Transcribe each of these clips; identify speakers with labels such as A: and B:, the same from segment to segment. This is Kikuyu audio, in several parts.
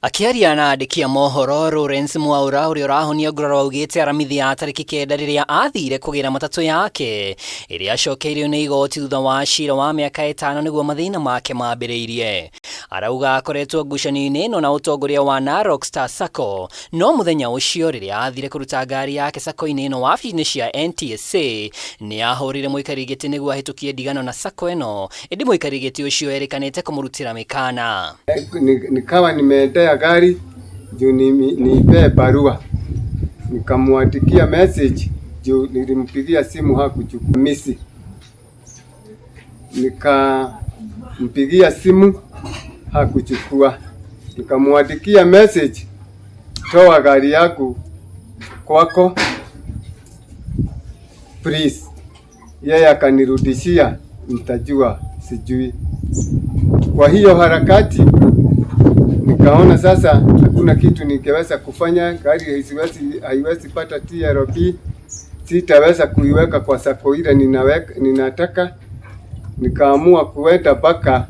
A: Akĩaria na andĩki a mohoro, Lawrence Mwaura ũrĩa ũrahonia nguraro augĩte aramithi ya tarĩki kenda rĩrĩa athire kũgĩra matatũ yake ĩrĩa acokeirio nĩ igoti thutha wa cira wa mĩaka ĩtano nĩguo mathĩna make mambĩrĩirie. Arauga akoretwo ngucanio-inĩ ĩno na ũtongoria wa Narok Star Sacco no mũthenya ũcio rĩrĩa athire kũruta ngari yake sacco-inĩ ĩno wabici-inĩ cia NTSA nĩ ahũrĩire mũikarĩri gĩtĩ nĩguo ahĩtũkie ndigano na sacco ĩno ĩndĩ mũikarĩri gĩtĩ ũcio erĩkanĩte kũmũrutĩra mĩkana.
B: Nikawa nimeendea gari juu niipee barua, nikamwandikia message juu nilimpigia simu hakuchukua misi, nikampigia simu hakuchukua, nikamwandikia message, toa gari yangu kwako please. Yeye akanirudishia nitajua sijui. Kwa hiyo harakati nikaona sasa hakuna kitu ningeweza kufanya, gari haiwezi pata TLP, sitaweza kuiweka kwa sako ile ninataka. Nikaamua kuenda mpaka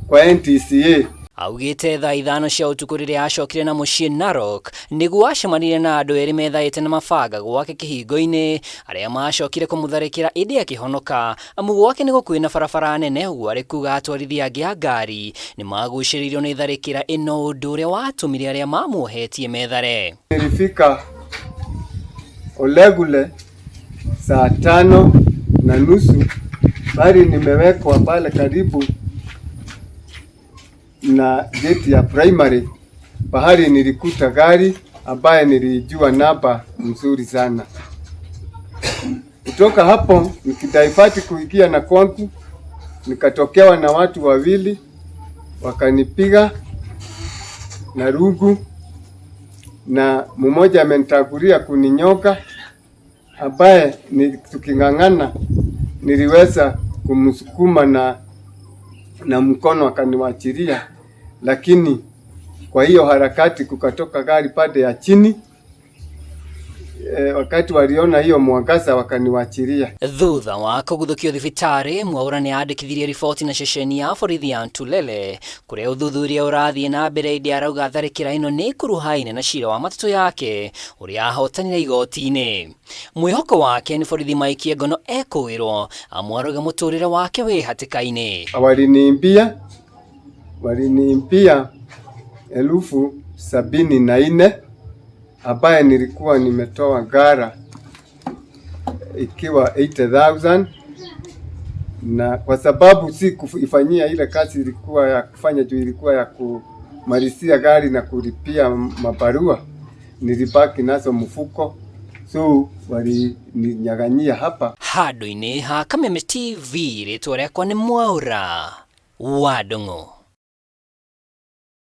B: kwa NTSA.
A: Augĩte thaa 5 cia ũtukũ rĩrĩa acokire na mũciĩ Narok nĩguo acemanirie na andũ erĩ methaĩte na mabanga gwake kĩhingo-inĩ arĩa macokire kũmũtharĩkĩra ĩndĩ akĩhonoka amu gwake nĩ gũkuhĩ na barabara nene ũguo arĩ kuga atwarithia angĩ a ngari nĩ magucĩrĩirio nĩ tharĩkĩra ĩno ũndũ ũrĩa watũmire arĩa mamuohetie methare.
B: Nilifika Olegule saa 5:30 bali nimewekwa pale karibu na gate ya primary pahali nilikuta gari ambaye nilijua namba mzuri sana. Kutoka hapo nikidaifati kuingia na kwangu, nikatokewa na watu wawili wakanipiga na rungu, na mmoja amenitangulia kuninyoka, ambaye ni tuking'ang'ana niliweza kumsukuma na mkono akaniwachilia, lakini kwa hiyo harakati kukatoka gari pande ya chini. Wakati waliona hiyo mwangaza wakaniwachilia.
A: Thutha wa kũguthũkio thibitarĩ, Mwaura nĩ andĩkithirie riboti na ceceni ya borithi ya Ntulele kũrĩa ũthuthuria ũrathiĩ na mbere ĩndĩ arauga tharĩkĩra ĩno nĩ ĩkuruhaine na cira wa matatũ yake ũrĩa ahotanire igoti-inĩ. Mwĩhoko wake nĩ borithi maikie ngono ekũĩrwo amu arauga mũtũrĩre wake wĩ hatĩka-inĩ.
B: Waliniimbia 74,000 ambaye nilikuwa nimetoa gara ikiwa 80,000, na kwa sababu si kuifanyia ile kazi ilikuwa ya kufanya juu ilikuwa ya kumalizia gari na kulipia mabarua, nilibaki nazo mfuko, so walininyang'anyia hapa.
A: Handũ-inĩ ha Kameme TV rĩtwa rĩakwa nĩ Mwaura wa Ndung'u.